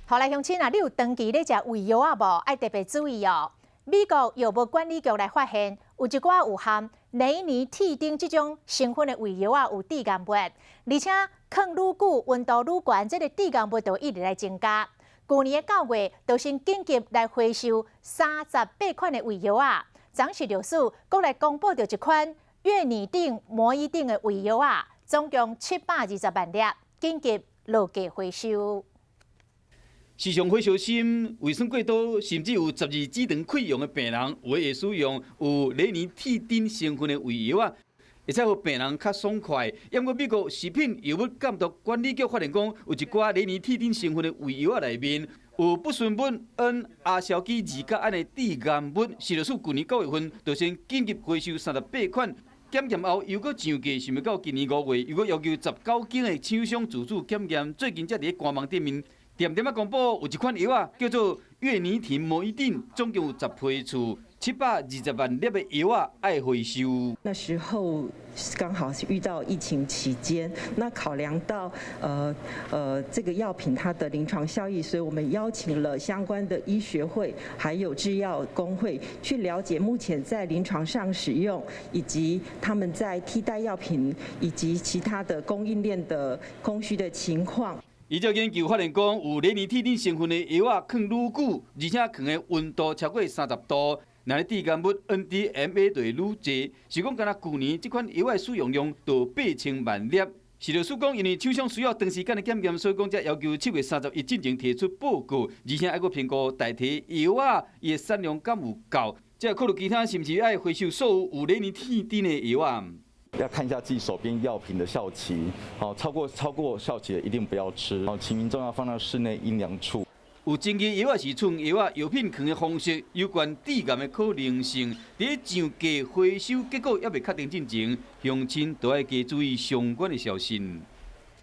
好來，鄉親啊，你有長期咧食胃藥仔無？愛特別注意哦。美國藥物管理局來發現，有一寡有含雷尼替丁這種成分的胃藥仔有致癌物，而且囥愈久，溫度愈懸，這個致癌物就一直來增加。舊年的9月，就先緊急來回收38款的胃藥仔，昨食藥署閣來公布著一款悅擬定、模擬定的胃藥仔，總共720萬粒，緊急落架回收。時常火燒心、胃酸過多，甚至有十二指腸潰瘍的病人，有的會使用有雷尼替丁成分的胃藥仔，會使予病人較爽快。不過美國食品藥物監督管理局發現講，有一寡雷尼替丁成分的胃藥仔內面有不純物 N 亞硝基二甲胺的致癌物。食藥署舊年9月份就先緊急回收38款，檢驗後又閣上架，想袂到今年5月又閣要求19間的廠商自主檢驗，最近才佇官網頂面恬恬仔公布，有一款藥仔叫做悅擬定模擬定，總共有10批次，720萬粒的藥仔愛回收。那時候剛好是遇到疫情期間，那考量到這個藥品它的臨床效益，所以我們邀請了相關的醫學會還有製藥公會去了解目前在臨床上使用，以及他們在替代藥品以及其他的供應鏈的供需的情況。依照研究發現講，有雷尼替丁成分的藥仔囥愈久，而且囥的溫度超過30度，若咧致癌物 NDMA 就會愈濟。是講，敢若舊年這款藥仔使用量就8000萬粒。食藥署講，因為廠商需要長時間的檢驗，所以講才要求7月31進前提出報告，而且還閣評估代替藥仔伊的產量敢有夠，才會考慮其他是毋是愛回收所有有雷尼替丁的藥仔。要看一下自己手邊藥品的效期，好，超過效期的一定不要吃，好，請民眾要放到室內陰涼處。有爭議藥仔是處藥仔藥品囥的方式有關致癌的可能性，佇上架回收結果猶未確定進前，鄉親都愛加注意相關的小心。